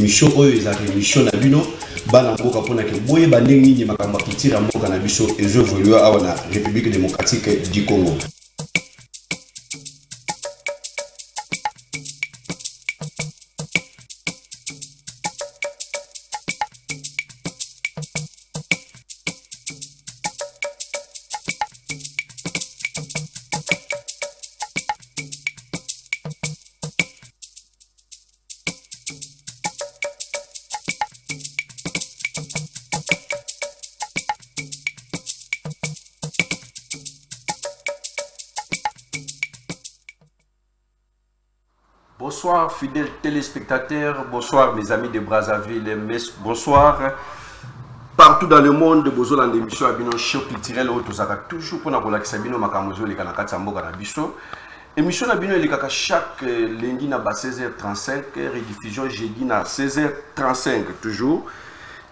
Émission oyo ezalaka émission na bino bana mboka mpona ke boyeba ndenge nini makambo ya culture ya mboka na biso ezo évoluer awa na République démocratique du Congo. Bonsoir fidèles téléspectateurs, bonsoir mes amis de Brazzaville, bonsoir partout dans le monde. Bozolanda émission ya bino show culturel oyo tozalaka toujours mpona kolakisa bino makambo ezoleka na kati ya mboka na biso. Émission na bino elekaka chaque lundi na ba 16h35, rediffusion jeudi na 16h35 toujours.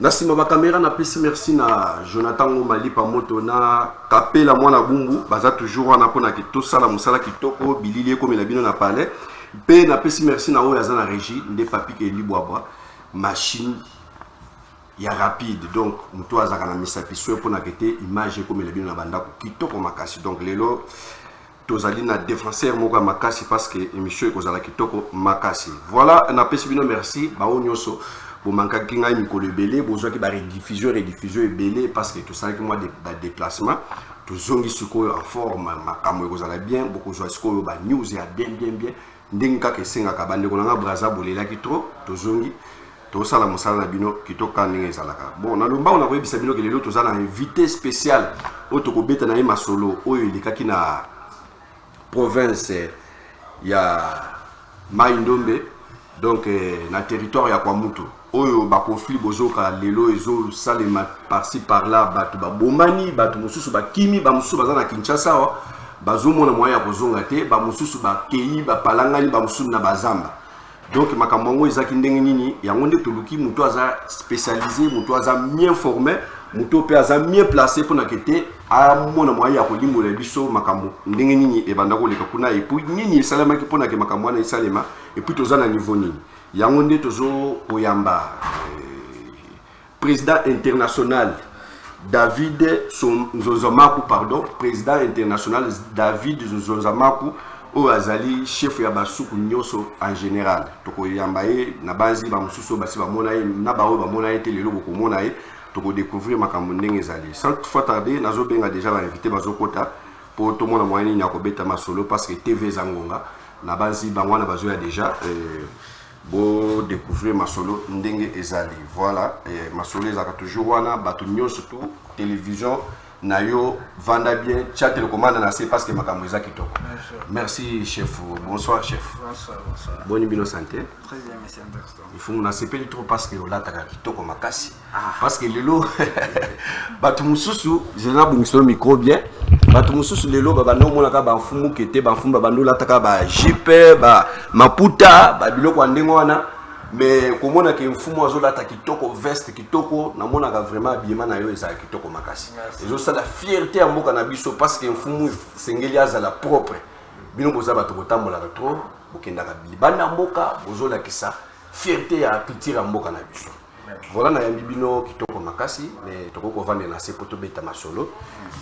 Na nsima bakamera, napesi merci na Jonathan Ngoma Lipa Moto na Kapela Mwana Bumbu, baza toujours wana mpona ke tosala mosala kitoko, bilili ekomela bino na palais. Mpe napesi merci na oyo aza na régie, nde Papi Kelibwabwa, machine ya rapide. Donc moto azalaka na misapi so mpona ke te image ekomela bino na bandako kitoko makasi. Donc lelo tozali na défenseur moko ya makasi parce que émission ekozala kitoko makasi. Voilà, napesi bino merci bao nyonso bomankaki ngai mikolo ebele, bozwaki barediffusion rediffusion ebele parce que tosalaki mwa badéplacement. Tozongi sikoyo en forme, makambo ekozala bien, bokozwa sikoyo banews ya bien bien bien ndenge kaka esengaka. Bandeko na nga Braza, bolelaki trop, tozongi, tosala mosala na bino kitoko kaka ndenge ezalaka. Bon, na lombango nakoyebisa bino ke lelo toza na invité spécial oyo tokobeta na ye masolo oyo elekaki na province ya Mai Ndombe, donc na territoire ya Kwamutu, oyo baconflit bozoka lelo ezosalema par-ci par-là. Bato babomani, bato mosusu bakimi, bamosusu baza na Kinshasa awa bazomona moyen ya kozonga te, bamosusu bakei bapalangani, bamosusu na bazamba. Donc makambo yango ezalaki ndenge nini? Yango nde toluki moto aza spécialisé, moto aza bien formé, moto mpe aza mieux placé mpona ke te amona moyen ya kolimbola biso makambo ndenge nini ebanda koleka kuna, et puis nini esalemaki mpona ke makambo wana esalema, et puis toza na niveau nini. Yango nde tozokoyamba président international David Nzonzamaku, pardon, président international David Nzonzamaku, oyo azali chef ya basuku nyonso en général. Tokoyamba ye na banzi bamosusu oyo basi bamona ye, na baoyo bamona ye te, lelo bokomona ye, tokodécouvrir makambo ndenge ezali. Sans toutefois tarder, nazobenga déjà bainvité bazokota mpo tomona moyen nini ya kobeta masolo, parce que TV eza ngonga na banzi bango wana bazoya déjà. Bodécouvrir masolo ndenge ezali. Voilà, masolo ezalaka toujours wana. Bato nyonso tu, télévision na yo vanda bien, tia télécommande na se parce que makambo eza kitoko. Merci chef, bonsoir chef. Bonsoir, bonsoir. Boni bino, santé? Très bien, monsieur Anderson. Ifungu, nasepeli trop parce que olataka kitoko makasi, parce que lelo bato mosusu nabongisa yo micro bien. Bato mosusu lelo babanda omonaka bamfumu kete, bamfumu babanda olataka bajupe, bamaputa, babiloko ya ndenge wana, mais komona ke mfumu azolata kitoko, veste kitoko, namonaka vraiment habillement na yo ezala kitoko makasi. Ezosala fierté ya mboka na biso parce que mfumu esengeli azala propre. Bino boza bato kotambolaka trop, bokendaka libanda mboka, bozolakisa fierté ya culture ya mboka na biso. Voilà, nayambi bino kitoko makasi, mais tokoki kovandela na se mpo tobeta masolo,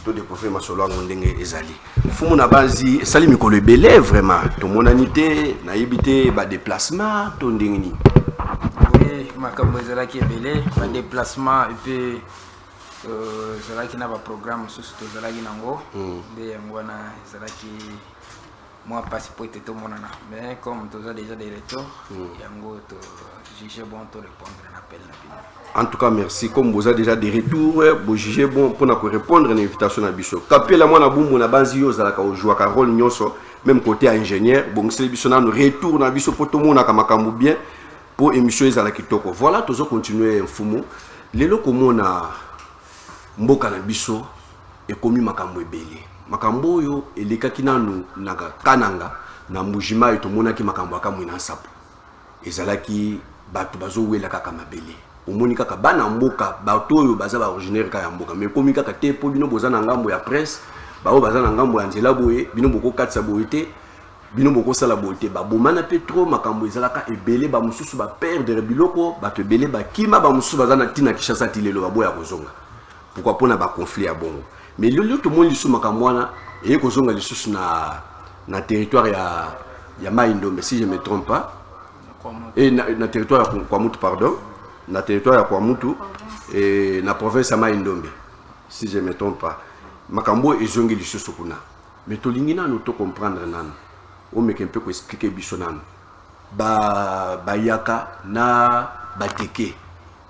todécouvrir masolo yango ndenge ezali. Mfumu, na banzi esali mikolo ebele vraiment tomonani te, nayebi te badéplacement to ndenge nini. Oui, makambo ezalaki ebele, badéplacement epe ezalaki na baprogramme mosusu tozalaki nango, nde yango wana ezalaki mwa mpasi po ete tomonana. Mais comme toza déjà de retour, yango tojuge bon to répondre na appel na bino. En tout cas merci, comme boza déjà de retour, bojuge bon mpona korépondre na invitation na biso. Kapela Mwana Bumbu, na banzi yo ozalaka ozwaka rôle nyonso, même côté ya ingénieur. Bongiseli biso nano retour na biso mpo tomonaka makambo bien, mpo émission ezala kitoko. Voilà, tozo continuer. Mfumu, lelo komona mboka na biso ekomi makambo ebele, makambo oyo elekaki nanu na Kananga, na Mbujimai, tomonaki makambo ya Kamwina Nsapu, ezalaki bato bazowela kaka mabele. Omoni kaka bana mboka, bato oyo baza baoriginaire kaka ya mboka, mais ekomi kaka te mpo bino boza na ngambo ya presse, baoyo baza na ngambo ya nzela boye, bino bokokatisa boye te. Bino bokosala boye te. Babomana mpe trop, makambo ezalaka ebele, bamosusu baperdre biloko, bato ebele bakima, bamosusu baza na ntina Kinshasa ti lelo, baboya kozonga. Pourquoi? Mpona baconflit ya bongo. Mais lelo tomoni lisusu makambo wana eye kozonga lisusu na territoire ya Mai Ndombe, si je me trompe pas, et na territoire ya Kwamutu, pardon, na territoire ya Kwamutu et na province ya Mai Ndombe, si je me trompe pas. Makambo oyo ezongi lisusu kuna. Mais tolingi nanu tocomprendre nanu, omeke mpe koexpliquer biso nanu bayaka na bateke,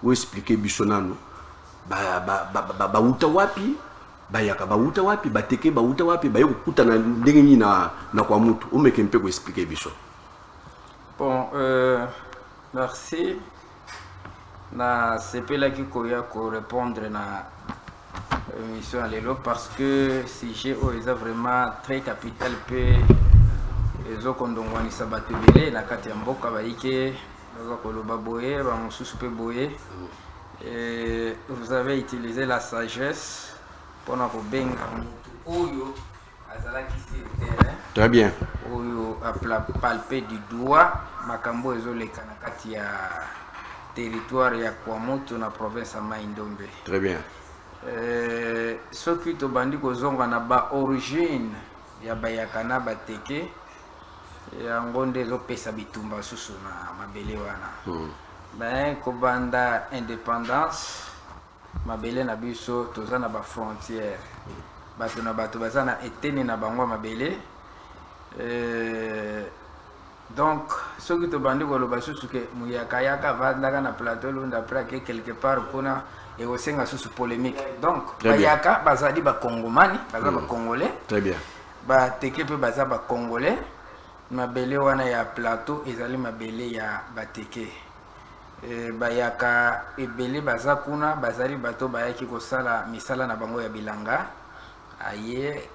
oexpliquer biso nanu bauta wapi, bayaka bauta wapi, bateke bauta wapi, baye kokutana ndenge nini na Kwamutu. Omeke mpe koexpliquer biso. Bon, merci. Nasepelaki koya korépondre na émission ya lelo parce que sujet oyo eza vraiment très capital mpe ezokondongwanisa bato ebele na kati ya mboka. Bayike baza koloba boye, bamosusu mpe boye. Et vous avez utilisé la sagesse mpona kobenga motu oyo azalaki sur terrain, Très bien. oyo apalpe du doigt makambo ezoleka na kati ya territoire ya Kwamutu na province ya Mai Ndombe. Très bien. Soki tobandi kozonga na baorigine ya bayaka na bateke, yango nde ezopesa bitumba susu na mabele wana. Ben, kobanda indépendance, mabele na biso toza na bafrontière, bato na bato baza na eteni na bango ya mabele. Donc soki tobandi koloba susu ke muyaka yaka avandaka na plateau Lunda, après ake quelque part kuna, ekosenga susu polémique. Donc Très bien. bayaka bazali bakongomani, baza bacongolais. Très bien. Bateke mpe baza bacongolais. Mabele wana ya plateau ezali mabele ya bateke. Bayaka ebele baza kuna, bazali bato bayaki kosala misala na bango ya bilanga. Aye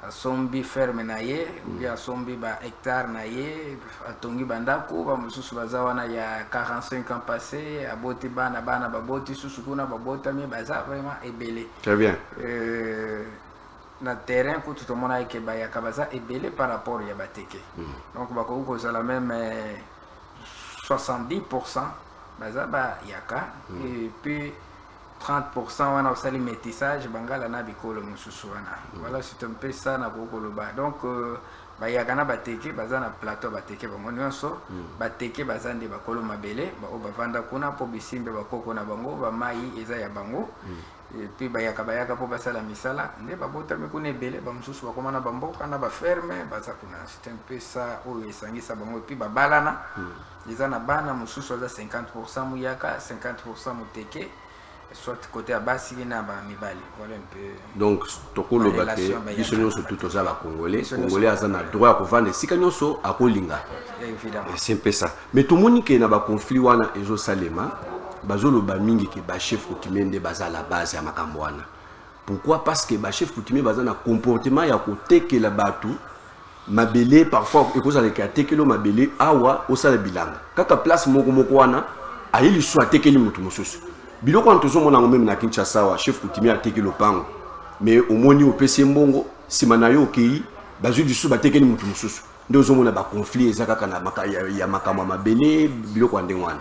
asombi ferme na ye, obi asombi ba hectare na ye, atongi bandako. Bamosusu baza wana ya 45 ans passé, aboti bana, bana baboti susu kuna, babotami, baza vraiment ebele. Très bien. Na terrain kutu tomonaki ke bayaka baza ebele par rapport ya bateke. Donc bakoki kozala même 70 baza bayaka et puis 30 wana osali métissage, bangala na bikolo mosusu wana. Voilà, c'est un peu ça nakoki koloba. Donc bayaka na bateke baza na plateau ya bateke bango nyonso. Bateke baza nde bakolo mabele, baoyo bavanda kuna mpo bisimbe bakoko na bango, bamai eza ya bango. Et puis bayaka bayaka mpo basala misala, nde babotami kuna ebele, bamosusu bakóma na bamboka na baferme, baza kuna. C'est un peu ça oyo esangisa bango. Et puis babalana, eza na bana mosusu aza 50 muyaka, 50 moteke, soit côté ya basi na bamibali. Voilà un peu. Donc tokoloba ke Barelation bayaka. biso nyonso tu toza bacongolais. Biso nyonso. Congolais aza na droit ya kovanda esika nyonso akolinga. Évidemment. C'est un peu ça. Mais tomoni ke na baconflit wana ezosalema, bazoloba mingi ke bachef coutumier nde baza la base ya makambo wana. Pourquoi? Parce que bachef coutumier baza na comportement ya kotekela bato mabele. Parfois ekozalaka atekeli yo mabele awa, osala bilanga kaka place moko moko wana, aye lisusu atekeli motu mosusu. Biloko wana tozomona yango même na Kinshasa awa. Chef coutumier ateki lopango, mais omoni opesi ye mbongo, nsima na yo okei, bazwi lisusu batekeli motu mosusu. Nde ozomona baconflit eza kaka na ya makambo ya mabele, biloko ya ndenge wana.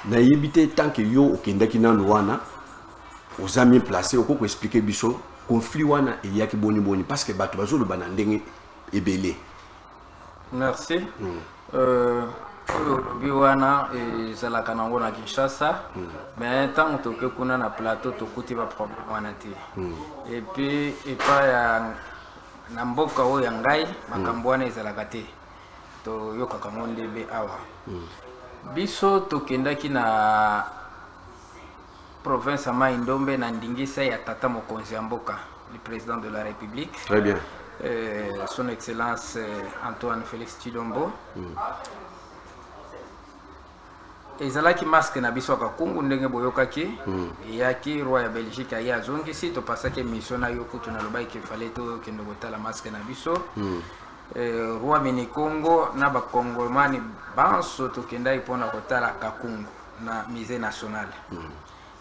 Nayebi te, tant que yo okendaki nanu wana, oza mieux placé, okoki koexpliquer biso conflit wana eyaki boni boni, parce que bato bazoloba na ndenge ebele. Merci. Oyo olobi wana ezalaka nango na Kinshasa, mais ntango toke kuna na plateau, tokuti baproblème wana te. Et puis epai ya na mboka oyo ya ngai, makambo wana ezalaka te, toyokaka ngo ndebe awa. Biso tokendaki na province ya Mai Ndombe na ndingisa ya tata mokonzi ya mboka, le président de la République, Très bien. Son Excellence Antoine Félix Tshilombo. Ezalaki masque na biso ya Kakungu ndenge boyokaki eyaki, roi ya Belgique aye azongisi. Topasaki émission na yo kutu, nalobaki ke fallait tokende kotala masque na biso. Roi Minikongo na bakongomani banso tokendaki mpona kotala Kakungu na Musée national.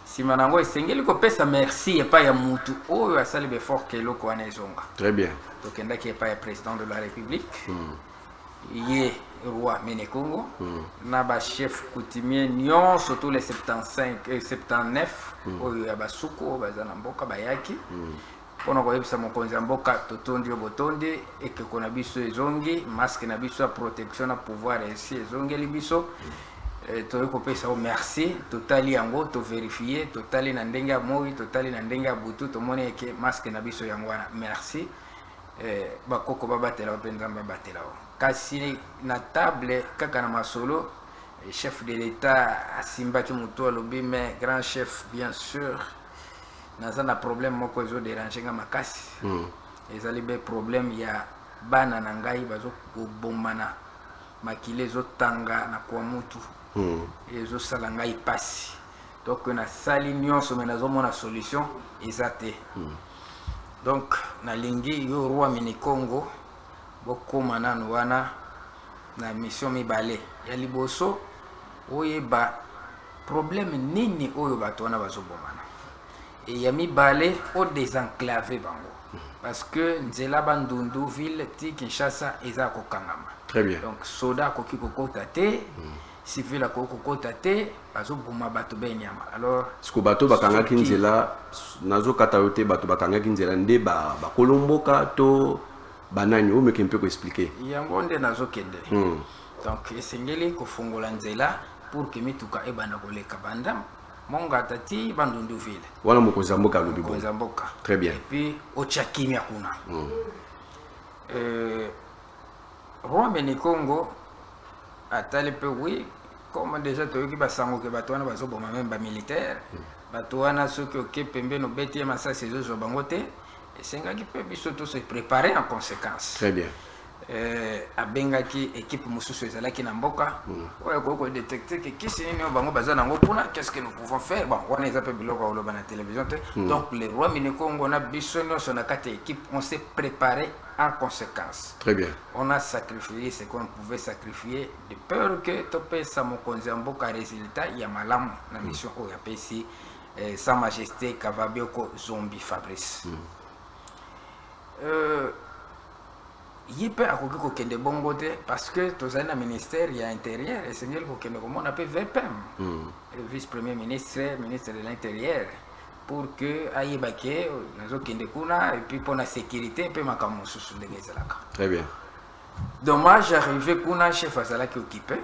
Nsima na yango esengeli kopesa merci epai ya mutu oyo asali baeffort ke eloko wana ezonga. Très bien. Tokendaki epai ya président de la République. Ye roi Mene Kongo na bachef coutumier nyonso, tous les 75 79 oyo ya basuku oyo baza na mboka, bayaki mpona koyebisa mokonzi ya mboka: totondi yo botondi, ekeko na biso ezongi, masque na biso ya protection na pouvoir esi ezongeli biso. Toyei kopesa yo merci. Totali yango, tovérifie, totali na ndenge ya moi, totali na ndenge ya butu, tomoni eke masque na biso yango wana. Merci. Bakoko babatela yo mpe Nzambe abatela yo. Kasi na table kaka na masolo, chef de l'État asimbaki motu, alobi: "Mais grand chef, bien sûr, naza na problème moko ezodéranger nga makasi. Ezali be problème ya bana na ngai, bazokobomana, makili ezotanga na kwa mutu. Ezosala ngai pasi. Donc nasali nyonso, me nazomona solution eza te. Donc nalingi yo roi Minikongo bokóma nanu wana na mission mibale. Ya liboso, oyeba problème nini oyo bato wana bazobomana, e ya mibale, odésenclave bango, parce que nzela Bandundu ville ti Kinshasa eza kokangama. Très bien. Donc soda akoki kokota te, civil akoki kokota te, bazoboma bato benyama. Alors Siko bato bakangaki nzela, nazokata yo te, bato bakangaki nzela nde bakolo mboka to banani? Omeke mpe koexpliquer. Yango nde nazokende. Donc esengeli kofongola nzela pour que mituka ebanda koleka banda Mongata ti Bandundu ville. Wana mokonzi ya mboka alobi. Mokonzi ya mboka. Très bien. Et puis otya kimia kuna. Roi Menikongo atali mpe, oui, comme déjà toyoki basango ke bato wana bazoboma même bamilitaire. Bato wana, soki oke pembeni, obeti ye masasi, ezozwa bango te. Esengaki mpe biso tose préparer en conséquence. Très bien. Abengaki équipe mosusu ezalaki na mboka oyo akoki kodétecter ke kisi nini oyo bango baza nango kuna, qu'est-ce que nous pouvons faire. Bon, wana eza mpe biloko ya koloba na télévision te. Donc le roi Minikongo na biso nyonso na kati ya équipe, on s'est préparé en conséquence. Très bien. On a sacrifié ce qu'on pouvait sacrifier de peur que topesa mokonzi ya mboka résultat ya malamu na mission oyo apesi Sa Majesté Kavabioko Zombi Fabrice. Ye mpe akoki kokende bongo te, parce que tozali na ministère ya Intérieur, esengeli kokende komona mpe VPM, vice premier ministre, ministre de l'Intérieur, pour que ayeba ke nazokende kuna, et puis mpona sécurité mpe makambo mosusu ndenge ezalaka. Très bien. Dommage, arrivé kuna, chef azalaki occupé,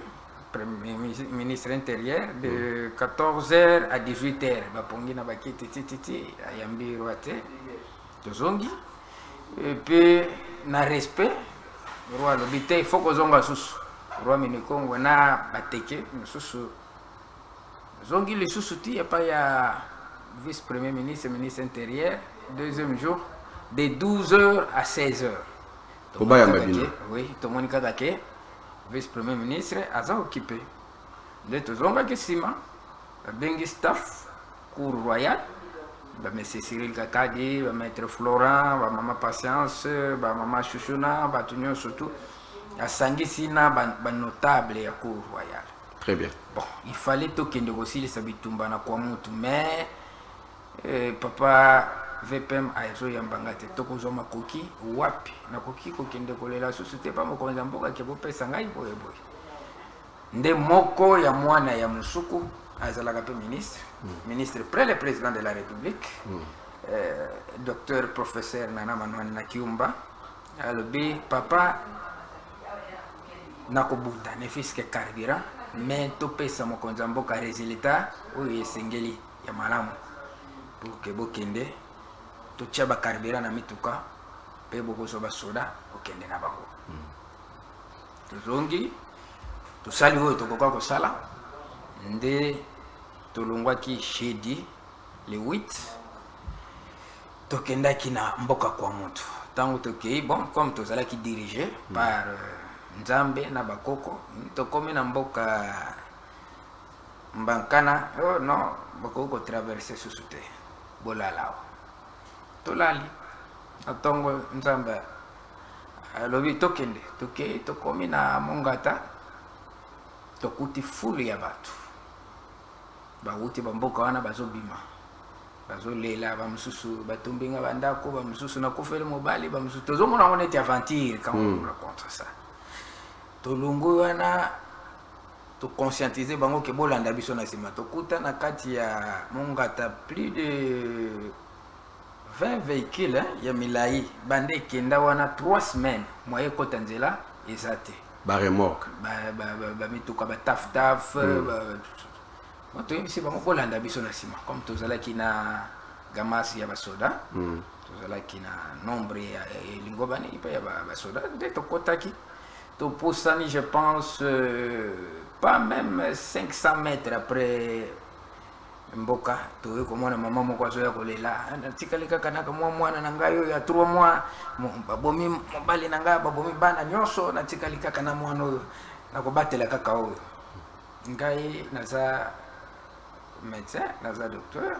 premier ministre intérieur, de 14h à 18h, bapongi na bakiti tititi, ayambi roi te. Tozongi, et puis na respect, roi alobi te, il faut kozonga susu. Roi Minikongo na bateke mosusu zongi lisusu ti epai ya vice premier ministre, ministre intérieur, deuxième jour de 12h à 16h. Po bayamba bino. Oui, tomoni kaka ke vice premier ministre aza occupé. Nde tozongaki nsima, babengi staff cour royale, bamessieurs Cyril Kakadi, bamaître Florent, bamama Patience, bamama Chuchuna, bato nyonso tu asangisi na banotable ya cour royale. Très bien. Bon, il fallait tokende kosilisa bitumba na kwa mutu, mais papa VPM azoyambanga te. Tokozwa makoki wapi? Nakoki kokende kolela susu te pa mokonzi ya mboka ke bopesa ngai boye boye. Nde moko ya mwana ya mosuku azalaka mpe ministre, ministre près le président de la République, docteur professeur Nana Manuel Nakiumba, alobi: "Papa, nakobunda ne fût-ce que carburant, mais topesa mokonzi ya mboka résultat oyo esengeli ya malamu pour que bokende totia bacarburant na mituka mpe bokozwa basoda, kokende na bango." Tozongi, tosali oyo tokoka kosala. Nde tolongwaki jeudi le 8, tokendaki na mboka kwa motu. Ntango tokei, bon, comme tozalaki dirigé par Nzambe na bakoko, tokomi na mboka Mbankana. Oh non, bakoki kotraverser susu te, bolala awa. Tolali na ntongo, Nzambe alobi tokende. Tokei, tokomi na Mongata, tokuti fulu ya bato bawuti bamboka wana, bazobima, bazolela, bamosusu batombinga bandako, bamosusu nakufeli mobali, bamosusu tozomona yango neti aventure quand on raconte ça. Tolongwe wana, toconscientiser bango ke bolanda biso na nsima. Tokuta na kati ya Mongata plus de 20 véhicules, hein, ya milai. Banda ekenda wana 3 semaines, moyen ekota nzela eza te. Baremorque. Bamituka, bataf-taf. Toyebisi bango bolanda biso na nsima. Comme tozalaki na gamas ya basoda, tozalaki na nombre ya elingo banini mpe ya basoda nde tokɔtaki, topusani, je pense pas même 500 mètres après mboka, toye komona mama moko azoya kolela: "Natikali kaka naka mwa mwana na ngai oyo ya 3 mois. Babomi mobali na ngai, babomi bana nyonso, natikali kaka na mwana oyo, nakobatela kaka oyo." Ngai naza médecin, naza docteur.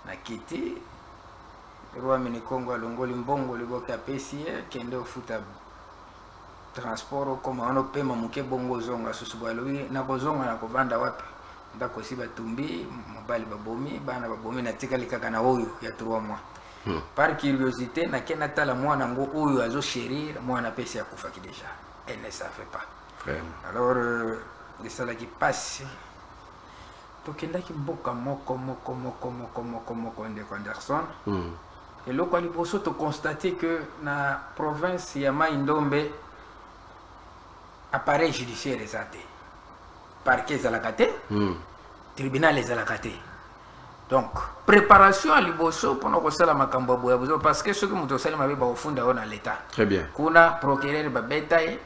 Nakiti, roi Minikongo alongoli mbongo liboke, apesi ye: "Kende ofuta transport, okoma wana, opema moke, bongo ozonga susu." Boye alobi: "Nakozonga, nakovanda wapi? Ndako esi batumbi, mobali babomi, bana babomi, natikali kaka na oyo ya 3 mois." Par curiosité, nake natala mwana yango oyo azochérir. Mwana apesi akufaki déjà, elle ne savait pas. Vraiment. Alors esalaki pasi. Tokendaki mboka moko moko moko moko moko moko, ndeko Anderson. Eloko ya liboso toconstate que na province ya Mai Ndombe, appareil judiciaire eza te, parquet ezalaka te, tribunal ezalaka te. Donc préparation ya liboso mpona kosala makambo ya boya bozo, parce que soki moto osali mabe, bakofunda yo na l'état. Très bien. Kuna procureur babeta ye.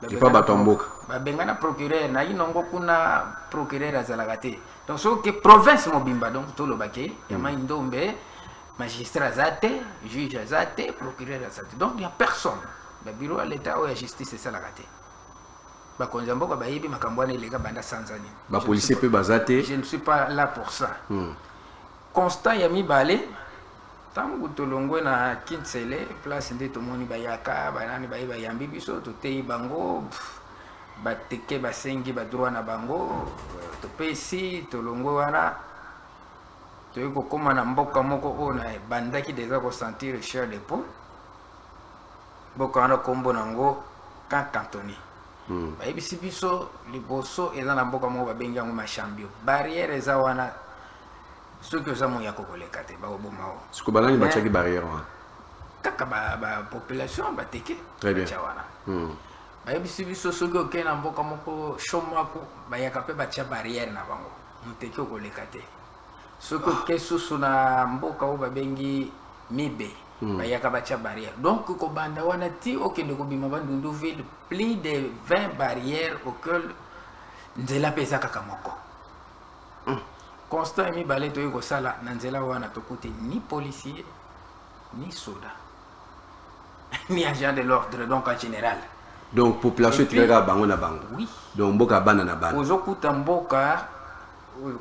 Epa bato ya mboka. Babengana procureur na Inongo. Kuna procureur azalaka te. Donc soki province mobimba, donc tolobake ya Mai Ndombe, magistrat aza te, juge aza te, procureur aza te, donc ya personne. Babureau ya l'état oyo ya justice esalaka te. Bakonzi ya mboka bayebi makambo wana eleka banda sanza nini. Bapolicier mpe baza te. Je ne suis pas là pour ça. Constat ya mibale, ntango tolongwe na Kinsele, place nde tomoni bayaka banani baye bayambi biso, toteyi bango, pff, bateke basengi badroit na bango, topesi. Tolongwe wana, toyei kokóma na mboka moko oyo na ebandaki déjà kosentir chair de poule. Mboka wana nkombo nango Camp Cantoni. Bayebisi biso liboso eza na mboka moko babengi yango Machambio. Barrière eza wana, soki oza moyako koleka te, bakoboma o. Siko banani batiaki barrière wana? Kaka bapopulation bateke. Très bien. Batya wana. Bayebisi biso soki okei na mboka moko Shomako, bayaka mpe batya barrière na bango, moteki okoleka te. Soki oke susu na mboka oyo babengi Mibe, bayaka batya barrière. Donc kobanda wana ti okende kobima Bandundu ville, plus de 20 barrières auquel nzela mpe eza kaka moko. Constat ya mibale toyei kosala na nzela wana, tokuti ni policier, ni soda, ni agent de l'ordre, donc en général. Donc population etikali kaka bango na bango. Oui. Donc mboka ya bana na bana. Ozokuta mboka,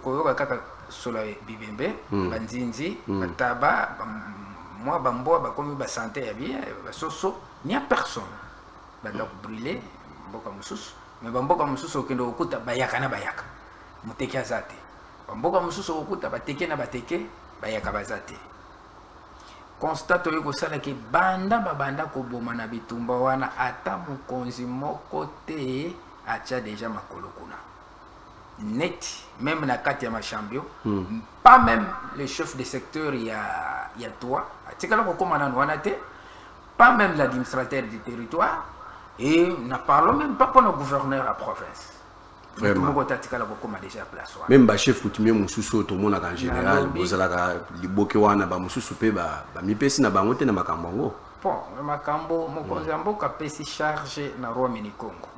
koyoka kaka solo ya bibembe, banzinzi, bataba, mwa bambwa bakomi basante ya bien, basoso, nia personne. Bandako brûlé mboka mosusu, me bamboka mosusu okende kokuta bayaka na bayaka, moteki aza te. Bamboka mosusu okokuta bateke na bateke, bayaka baza te. Constat toyei kosalaki, banda babanda koboma na bitumba wana, ata mokonzi moko te atya déjà makolo kuna, neti même na kati ya Machambio, pas même le chef de secteur ya toi atikala kokóma nanu wana te, pas même l'administrateur du territoire, et n'en parlons même pas mpona gouverneur ya province. Moto moko te atikala kokóma déjà place wana. Même bachef coutumier mosusu oyo tomonaka en général, Nalobi. bozalaka liboke wana, bamosusu mpe bamipesi na bango te na makambo yango. Bon, makambo mokonzi ya mboka apesi charge na roi Minikongo.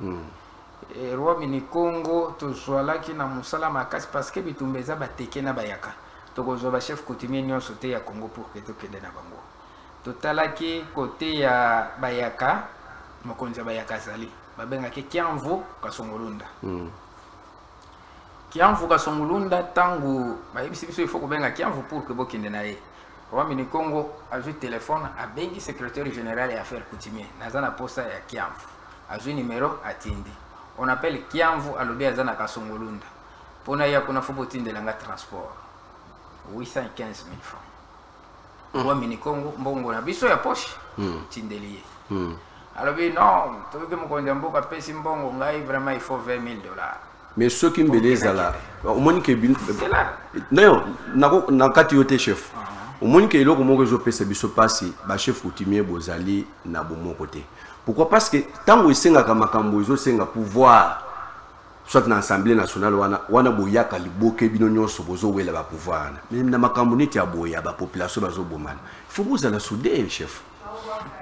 Roi Minikongo, tozwalaki na mosala makasi parce que bitumba eza bateke na bayaka. Tokozwa bachef coutumier nyonso te ya Congo pour ke tokende na bango. Totalaki kote ya bayaka, mokonzi ya bayaka azali, babengaki Kiamvu Kasongolunda. Kiamvu Kasongolunda, ntango bayebisi biso il faut kobenga Kiamvu pour ke bokende na ye, roi Minikongo azwi telefone, abengi secrétaire général ya affaire coutumier: "Naza na posa ya Kiamvu." Azwi numero, atindi, on appelle Kiamvu, alobi aza na Kasongolunda. Mpona ya kuna, fo botindelanga transport 815 000 francs. Roi Minikongo, mbongo na biso ya poche, tindeli ye. Alobi non, toyoki mokonzi ya mboka apesi mbongo, ngai vraiment il faut 20 000 $. Mais soki mbele ezala, omoni ke C'est là. Non, na kati yo te, chef. Omoni ke eloko moko ezopesa biso mpasi, bachef coutumier bozali na bomoko te. Pourquoi? Parce que ntango esengaka makambo, ezosenga pouvoir, soit na Assemblée nationale wana, wana boyaka liboke, bino nyonso bozowela bapouvoir wana. Mais na makambo neti ya boye ya bapopulation bazobomana, il faut bozala soudé, chef.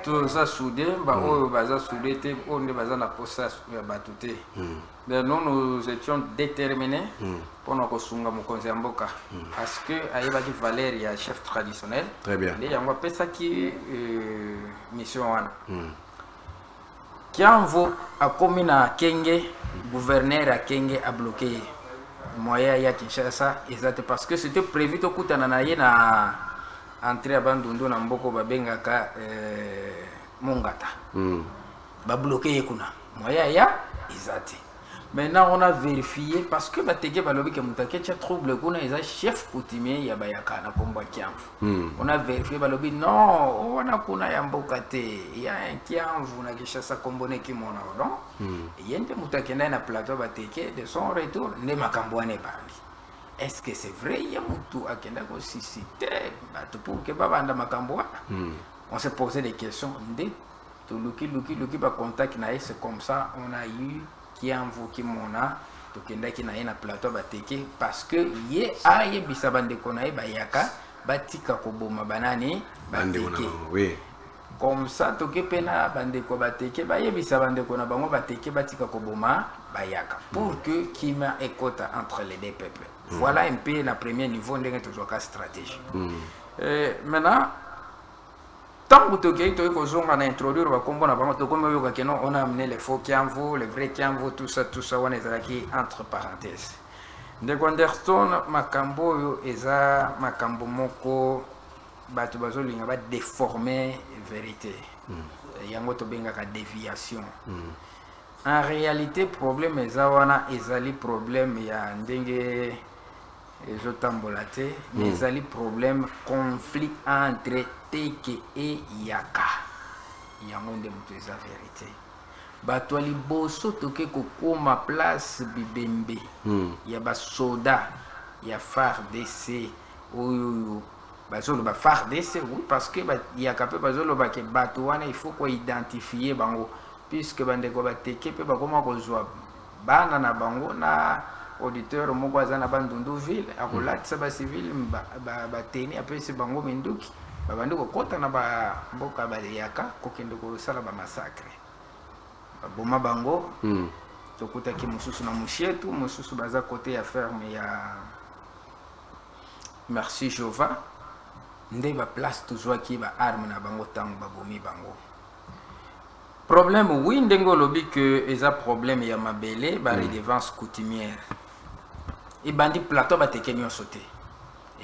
Toza soudé. Baoyo baza soudé te, oyo nde baza na posa ya bato te. Mais nous, nous étions déterminés mpona kosunga mokonzi ya mboka, parce que ayebaki valeur ya chef traditionnel. Très bien. Nde yango apesaki mission wana. Kiamvo akomi na Kenge, gouverneur ya Kenge abloqué ye, moyen ya Kinshasa eza te, parce que c'était prévu tokutana na ye na entrée ya Bandundu, na mboka babengaka Mongata. Babloqué ye kuna, moyen ya eza te. Maintenant on a vérifié, parce que bateke balobi ke moto aketia trouble kuna eza chef coutumier ya bayaka na nkombo ya Kiamvu. On a vérifié, balobi non, wana kuna ya mboka te, ya un Kiamvu na Kinshasa, nkombo ne Kimona. Donc ye nde moto akendaki na plateau bateke. De son retour nde makambo wana ebandi. Est ce que c'est vrai, ye motu akendaki kosusciter bato pour ke babanda makambo wana? On s'est posé des questions, nde toluki luki luki bacontact na ye. C'est comme ça on a eu Kiamvu Kimona. Tokendaki na ye na plateau bateke, parce que ye ayebisa bandeko na ye bayaka batika koboma banani. Bandeko na Bateke. bango, oui. Comme ça toke mpe na bandeko bateke, bayebisa bandeko na bango bateke batika koboma bayaka, pour que kimia ekota entre les deux peuples. Voilà un peu na premier niveau ndenge tozwaka stratégie. Maintenant ntango tokei, toyei kozonga na introduire bakombo na bango, tokomi oyoka ke non, on a amené les faux Kiamvu, le vrai Kiamvu, tout ça, tout ça. Wana ezalaki entre parenthèse. Ndeko Anderson, makambo oyo eza makambo moko bato bazolinga badéforme vérité. Yango tobengaka déviation. En réalité, problème eza wana, ezali problème ya ndenge ezotambola te, mais ezali problème conflit entre Teke e Yaka. Yango nde moto eza vérité. Bato ya liboso toke kokóma place bibembe ya basoda ya FARDC oyo bazoloba FARDC, oui, parce que yaka mpe bazoloba ke bato wana, il faut koidentifie bango, puisque bandeko bateke mpe bakóma kozwa bana na bango na auditeur moko aza na Bandundu ville, akolatisa bacivile bateni, apesi bango minduki, babandi kokɔta na bamboka bayaka kokende kosala bamassacre, baboma bango. Tokutaki mosusu na Mushetu, mosusu baza kote ya ferme ya Merci Jova. Nde baplace tozwaki baarme na bango ntango babomi bango. Problème, oui, ndenge olobi ke eza problème ya mabele, baredevance coutumière ebandi plateau bateke nyonso te,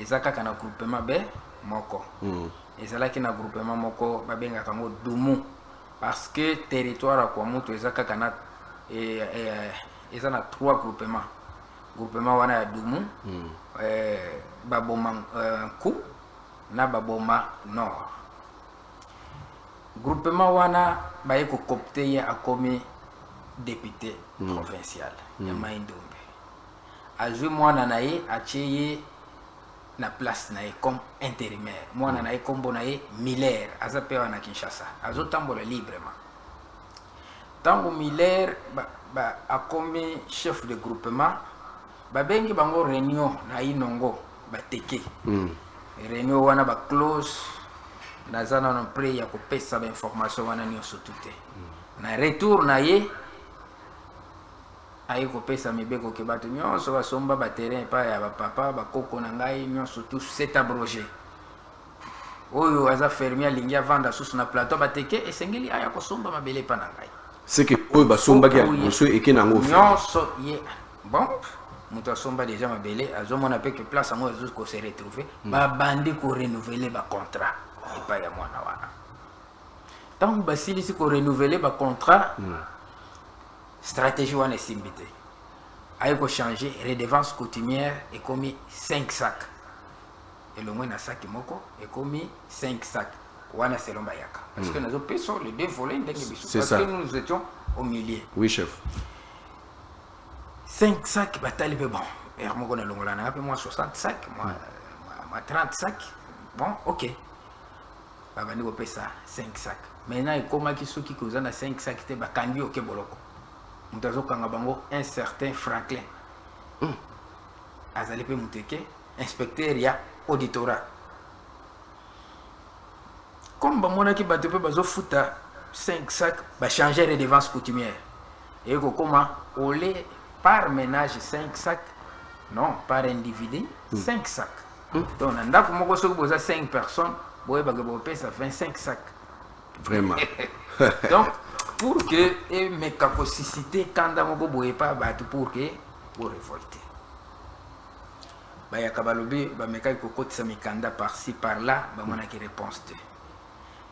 eza kaka na groupement be moko. Ezalaki na groupement moko babengaka yango Dumu, parce que territoire ya Kwamutu eza kaka na eza na trois groupement. Groupement wana ya Dumu, Baboma Nku na Baboma Nord. Groupement wana baye kocoopter ye, akomi député provincial ya Mai Ndombe. Azwi mwana na ye, atie ye na place na ye comme intérimaire. Mwana na ye, nkombo na ye Miller, aza mpe wana na Kinshasa, azotambola librement. Ntango Miller akomi chef de groupement, babengi bango réunion na Inongo bateke. Réunion wana baclose, naza nano prêt ya kopesa bainformation wana nyonso tu te. Na retour na ye, aye kopesa mibeko ke bato nyonso basomba baterrain epai ya bapapa bakoko na ngai nyonso tout, c'est abrogé. Oyo aza fermier, alingi avanda susu na plateau bateke, esengeli aya kosomba mabele epa na ngai. C'est que oyo basombaki ya liboso eke nango ofele. Nyonso ye, bon, moto asomba déjà mabele, azomona mpe ke place yango azo kose retrouver. Babandi korenouveler bacontrat epai ya mwana wana. Ntango basilisi korenouveler bacontrat, stratégie wana esimbi te, aye kochange redevance coutumière, ekomi 5 sac, elongwe na saki moko, ekomi 5 sac. Wana selon bayaka, parce que nazopesa les deux volets ndenge biso, C'est parce ça. que nous étions au milieu. Oui, chef. 5 sacs, batali mpe, bon, heure moko nalongola nanga mpe mwa 60 sac, mwa 30 sac. Bon, ok, babandi kopesa 5 sac. Maintenant ekomaki soki koza na 5 sac te, bakangi, oke boloko. Moto azokanga bango, un certain Franklin, azali mpe moteke, inspecteur ya auditorat. Comme bamonaki bato mpe bazofuta 5 sac, bachange redevance coutumière, eye kokoma ole par ménage 5 sacs, non, par individu 5 sacs. Donc na ndako moko, soki boza 5 personnes, boyebaka bopesa 25 sacs. Vraiment. Donc pour que emeka kosusciter kanda moko boye pa bato pour que borévolte, bayaka balobi bamekaki kokotisa mikanda par-ci par-là, bamonaki réponse te.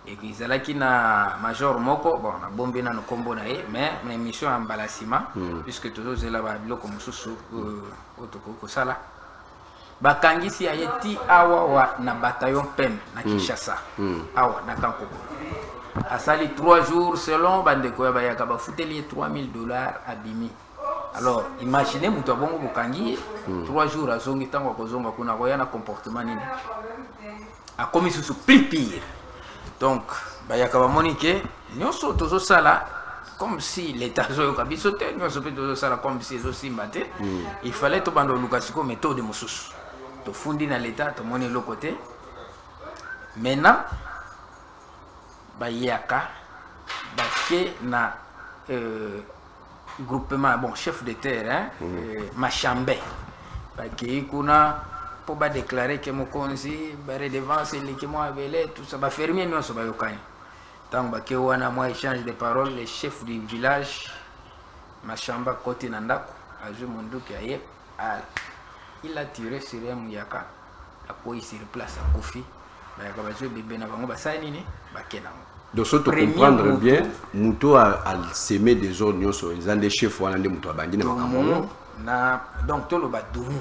Eki ezalaki na major moko, bon, nabombi nano nkombo na ye, mais na émission ya mbala nsima, puisque tozozela babiloko mosusu oyo tokoki kosala. Bakangisi ya ye ti awa wa na bataillon PEM na Kinshasa, awa na Kankoko. Asali 3 jours, selon bandeko ya bayaka, bafuteli ye 3000 dollars, abimi. Alors imaginez, moto abongo, bokangi ye 3 jours, azongi. Ntango akozonga kuna, akoya na comportement nini? Akomi susu plus pire. Donc bayaka bamoni ke nyonso tozosala comme si l'état azoyoka biso te, nyonso mpe tozosala comme si ezosimba te. Il fallait tobanda oluka sikoyo méthode mosusu. Tofundi na l'état, tomoni eloko te. Maintenant bayaka bake na groupement, bon, chef de terre, hein, Machambe. Bakei kuna mpo badéclarer ke mokonzi, baredevance eleki mwa ebele, tout ça. Bafermier nyonso bayokani. Ntango bake wana, mwa échange de parole, le chef du village Machamba akoti na ndako, azwi monduki aye, il a tiré sur un muyaka, akwei sur place, akufi. Bayaka bazwi ebembe na bango, basali nini? Bake nango. Donc so tocomprendre bien, moto asemer désordre nyonso eza nde chef wana, nde moto abandi na makambo yango na, donc toloba Dumu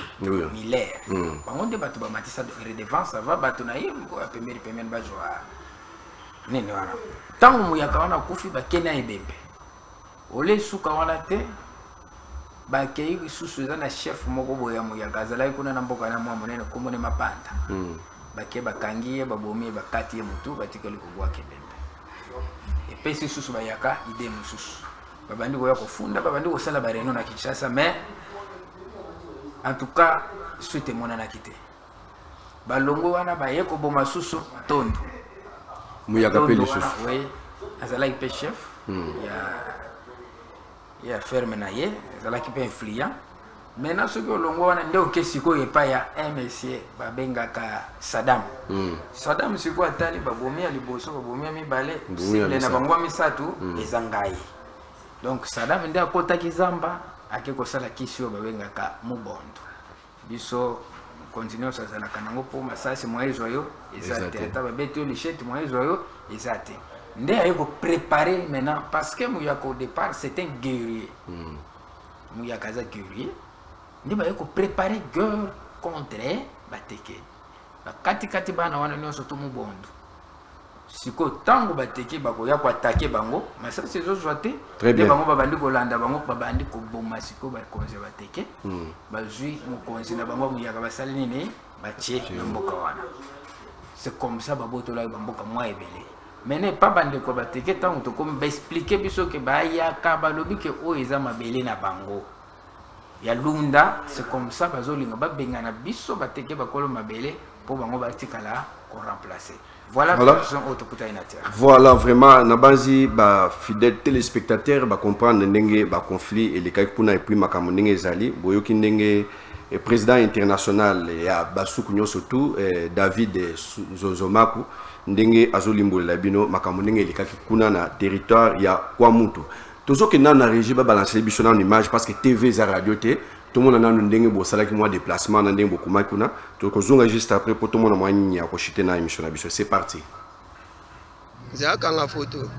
Miller. Bango nde bato bamatisa redevance. Ava bato na ye ya pembeni pembeni bazwa nini wana. Ntango moyaka wana akufi, bakei na ebembe. Ole suka wana te, bakei lisusu, eza na chef moko boye ya moyaka, azalaki kuna na mboka na mwa monene, komone Mapanda. Bake, bakangi ye, babomi ye, bakati ye motu, batikali kobwaka ebembe. Epesi lisusu bayaka idée mosusu, babandi koya kofunda, babandi kosala baréunion na Kinshasa. Mais en tout cas suite emonanaki te. Balongo wana, baye koboma susu Matondo. Muyaka mpe lisusu. Oui, azalaki mpe chef ya ferme na ye, azalaki mpe influent. Maintenant soki olongo wana, nde oke sikoyo epai ya un monsieur babengaka Sadam. Sadam sikoyo atali babomi ya liboso, babomi ya mibale, cible na bango ya misato eza ngai. Donc Sadam nde akotaki zamba, ake kosala kisi oyo babengaka mobondo. Biso mokonzi nyonso azalaka nango, mpo masasi mwa ezwa yo eza te, ata babeti yo lichete, mwa ezwa yo eza te. Nde aye kopréparer maintenant, parce que muyaka au départ c'est un guerrier. Muyaka aza guerrier, nde baye kopréparer guerre contre bateke, bakatikati bana wana nyonso to mobondo. Sikoyo ntango bateke bakoya koattaquer bango, masasi ezozwa te. Nde bango babandi kolanda bango, babandi koboma. Sikoyo bakonzi ya bateke bazwi mokonzi na bango muyaka, basali nini? Batie na mboka wana. C'est comme ça babotolaki bamboka mwa ebele. Mene pa bandeko bateke, ntango tokomi, baexpliquer biso ke bayaka balobi ke oyo eza mabele na bango ya Lunda. C'est comme ça bazolinga babengana biso bateke bakolo mabele mpo bango batikala koremplacer. Voilà, Voilà. version oyo tokutani na terre. Voilà, vraiment, nabanzi bafidèle téléspectateur bacomprendre ndenge baconflit elekaki kuna, et puis makambo ndenge ezali. Boyoki ndenge président international ya basuku nyonso tu, David Zozomaku, ndenge azolimbolela bino makambo ndenge elekaki kuna na territoire ya Kwamutu. Tozokende nano na régie, babalancer biso nano image, parce que TV eza radio te. Tomona nano ndenge bosalaki mwa déplacement na ndenge bokomaki kuna. Tokozonga juste après mpo tomona mwa nini ya koshite na émission na biso. C'est parti. Nzakanga foto.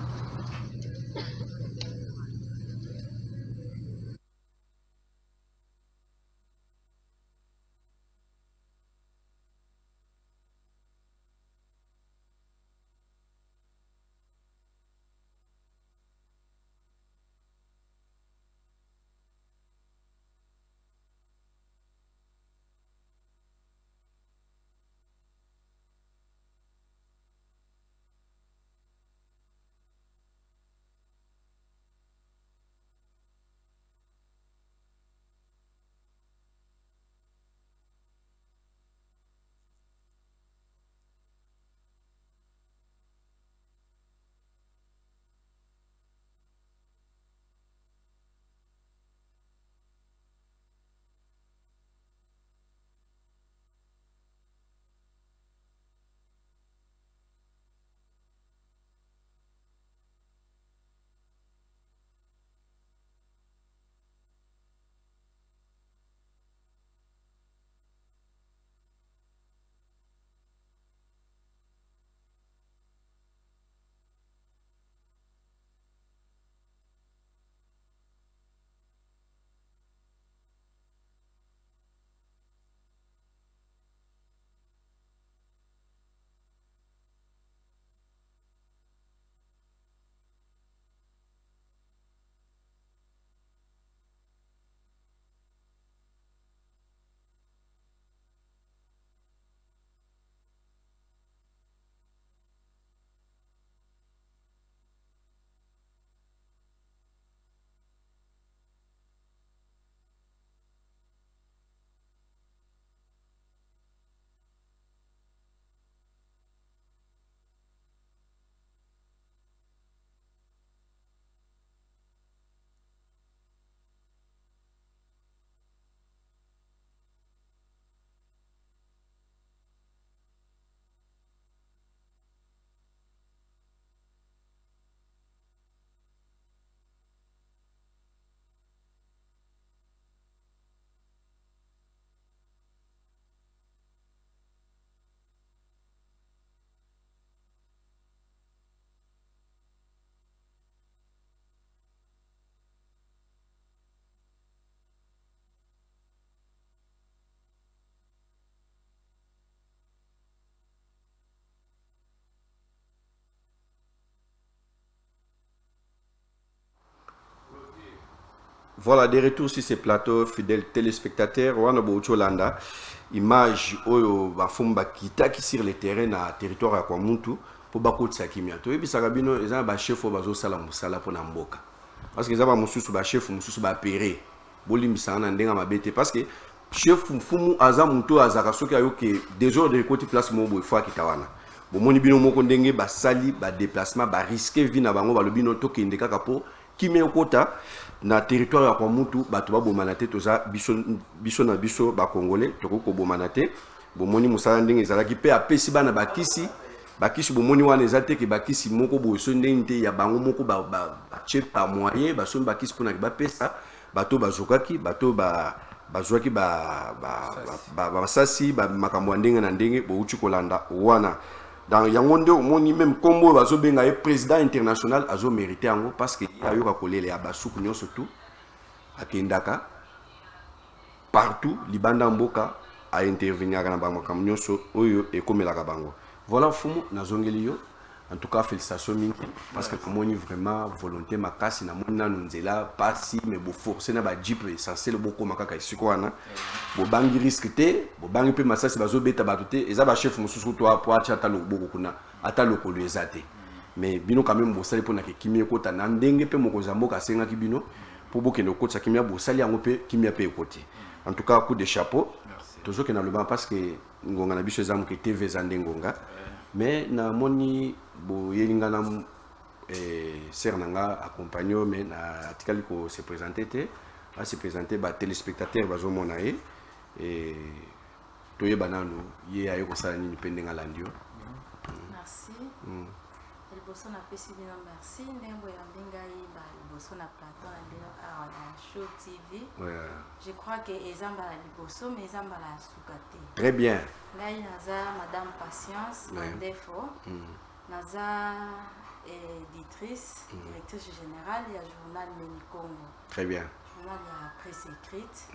Voilà, de retour sur ce plateau, fidèles téléspectateurs, wana bouti kolanda image oyo bafumu bakitaki sur le terrain na territoire ya Kwamutu mpo bakotisa kimia. Toyebisaka bino, eza na bachef oyo bazosala mosala mpona mboka, parce que eza bamosusu, bachef mosusu bapere, bolimbisaka na ndenge ya mabe te, parce que chef mfumu aza motu oyo azalaka, soki ayoki désordre ekoti place moko boye, fo akita wana. Bomoni bino moko ndenge basali badéplacement, barisquer vie na bango, balobi no tokende kaka mpo kimia ekota na territoire ya Kwamutu, bato babomana te. Toza biso, biso na biso bacongolais, tokoki kobomana te. Bomoni mosala ndenge ezalaki, mpe apesi bana bakisi. Bakisi bomoni wana eza te ke bakisi moko boye so ndenge te, ya bango moko batie ba moyen, basombi bakisi mpona bapesa bato bazokaki, bato bazwaki basasi, makambo ya ndenge na ndenge bouti kolanda wana. Donc yango nde omoni, même nkombo oyo bazobenga ye président international, azomérite yango, parce que ye ayoka kolela ya basuku nyonso tu, akendaka partout libanda mboka, ainterveniraka na bamakambo nyonso oyo ekomelaka bango. Voilà, mfumu, nazongeli yo. En tout cas, félicitations mingi, parce que namoni vraiment volonté makasi. Namoni nanu nzela pasi, mais boforce na bajeep, essentiel bokóma kaka esika wana. Bobangi risque te, bobangi mpe masasi bazobeta bato te. Eza bachef mosusu to po atya ata loboko kuna, ata lokolo eza te, mais bino quand même bosali mpona ke kimia ekota na ndenge mpe mokonzi ya mboka asengaki bino mpo bokende kokotisa kimia. Bosali yango mpe kimia mpe ekoti. En tout cas, coup de chapeau. Tozokende loba parce que ngonga na biso eza moke, TV eza nde ngonga. Mais namoni boyeli nga na sœur na nga accompagne, mais na atikali ko se présenter te. Ase présenter, batéléspectateur bazomona ye, toyeba nanu ye aye kosala nini mpe ndenge alandi yo. Merci. Liboso napesi bino merci ndenge boyambi ngai liboso na plateau na bino awa na Show TV. Je crois que eza mbala liboso, mais eza mbala ya suka te. Très bien. Ngai naza Madame Patience Mandefo, naza éditrice, directrice générale ya journal Meni Congo, Très bien. journal ya presse écrite.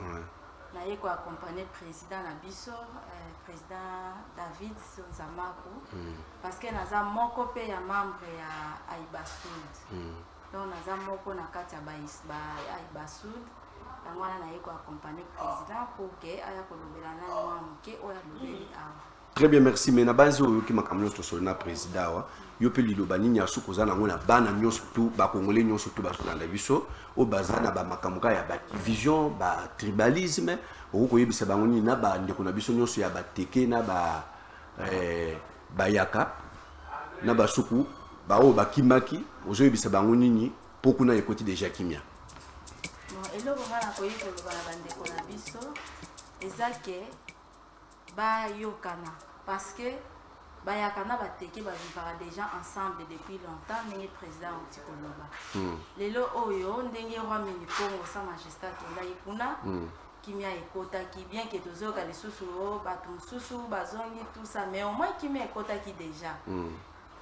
Naye koaccompagne président na biso, président David Zonzamaku, parce que naza moko mpe ya membre ya Aibasud. Donc naza moko na kati ya Aibasud. Yango wana naye koaccompagne président pour ke aya kolobela nani mwa moke oyo alobeli awa. Très bien, merci. Mais na banzi oyoki makambo nyonso tosoli na président awa, yo mpe liloba nini ya suki oza nango na bana nyonso tu, bakongole nyonso tu bazolanda biso, oyo baza na bamakambo kaka ya badivision, batribalisme? Okoki koyebisa bango nini na bandeko na biso nyonso ya bateke na ba bayaka na basuku, baoyo bakimaki? Ozoyebisa bango nini mpo kuna ekoti déjà kimia? Bon, eloko nga nakoki koloba na bandeko na biso eza ke bayokana, parce que bayaka na bateke bavivaka déjà ensemble depuis longtemps, ndenge président auti koloba. Lelo oyo, ndenge roi Meni Congo, Sa Majesté, atondaki kuna, kimia ekotaki. Bien ke tozoyoka lisusu o bato mosusu bazongi, tout ça, mais au moins kimia ekotaki déjà.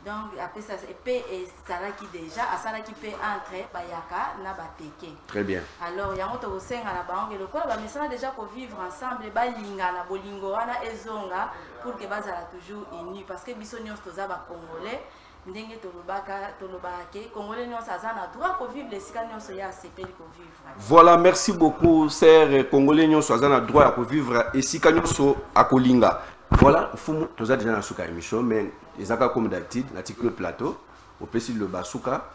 Donc apesa mpe ezalaki déjà, asalaki mpe entre bayaka na bateke. Très bien. Alors yango tokosenga na bango ke lokola bamesana déjà kovivre ensemble, balingana, bolingo wana ezonga pour ke bazala toujours unis, parce que biso nyonso toza bacongolais. Ndenge tolobaka, tolobaka ke congolais nyonso aza na droit kovivre esika nyonso ye asepeli kovivre. Voilà, merci beaucoup, sœur. Congolais nyonso aza na droit ya kovivre esika nyonso akolinga. Voilà, mfumu, toza déjà na suka ya émission, mais eza kaka comme d'habitude, natiki le plateau, opesi liloba suka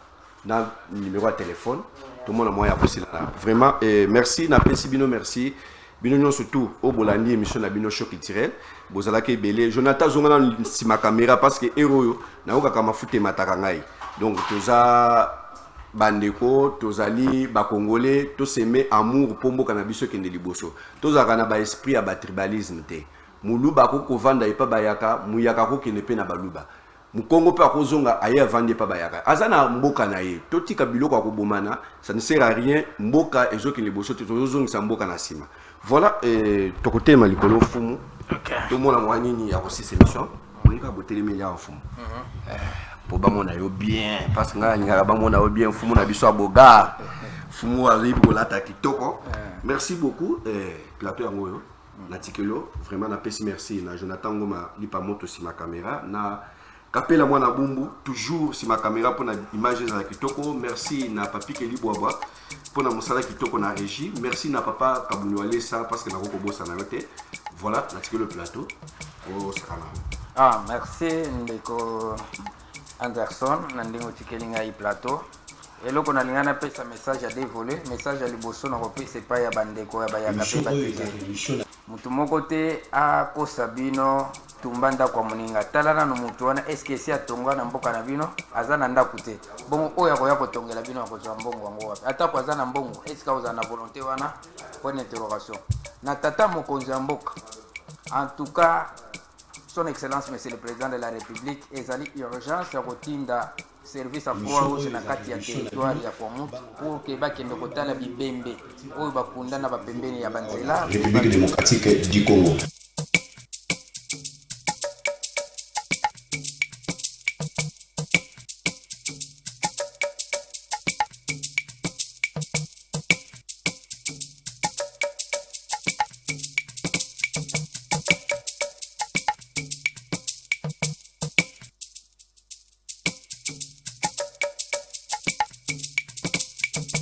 na numéro ya téléphone, tomona moyen ya kosilana. Vraiment, merci, napesi bino merci, bino nyonso tu oyo bolandi émission na bino Show Culturel. Bozalaki ebele. Jonathan, zonga na nsima caméra, parce que ere oyo nayokaka mafuta emataka ngai. Donc toza bandeko, tozali bakongolais, toseme amour mpo mboka na biso ekende liboso. Tozalaka na baesprit ya batribalisme te. Moluba akoki kovanda epa bayaka, muyaka akokende mpe na baluba, mokongo mpe akozonga aye avandi epa bayaka, aza na mboka na ye. Totika biloko ya kobomana, ça ne sert à rien. Mboka ezokende liboso te, tozozongisa mboka na nsima. Voilà, tokotelema likolo, mfumu. Tomona mwa nini ya kosisa émission. Monika botelemeli awa, mfumu, mpo bamona yo bien, parce que ngai alingaka bamona yo bien. Mfumu na biso ya bogar, mfumu azoyebi kolata kitoko. Merci beaucoup. Plateau yango oyo natikelo. Vraiment napesi merci na Jonathan Ngoma Lipa Moto nsima caméra, na Kapela Mwana Bumbu toujours nsima caméra mpona image ezala kitoko. Merci na Papi Kelibwabwa. Mpona mosala kitoko na régie. Merci na papa Kabuni Walesa, parce que nakoki kobosana yo te. Voilà, natiki le plateau, osakana. Ah, merci ndeko Anderson na ndenge otikeli ngai plateau. Eloko nalingai napesa message ya dévolé. Message ya liboso na kopesa epai ya bandeko ya bayaka mpe bateke. Motu moko te akosa bino, tumba ndako ya moninga. Tala nano motu wana, eske esi atonga na mboka na bino? Aza na ndako te. Bongo oyo akoya kotongela bino akozwa mbongo yango wapi? Atako aza na mbongo, eske akozala na volonté wana? Point d'interrogation. Na tata mokonzi ya mboka, en tout cas Son Excellence Monsieur le Président de la République, ezali urgence ya kotinda service ya Croix Rouge na kati ya territoire ya Kwamouth pour ke bakende kotala bibembe oyo bakunda na bapembeni ya banzela. République démocratique du Congo.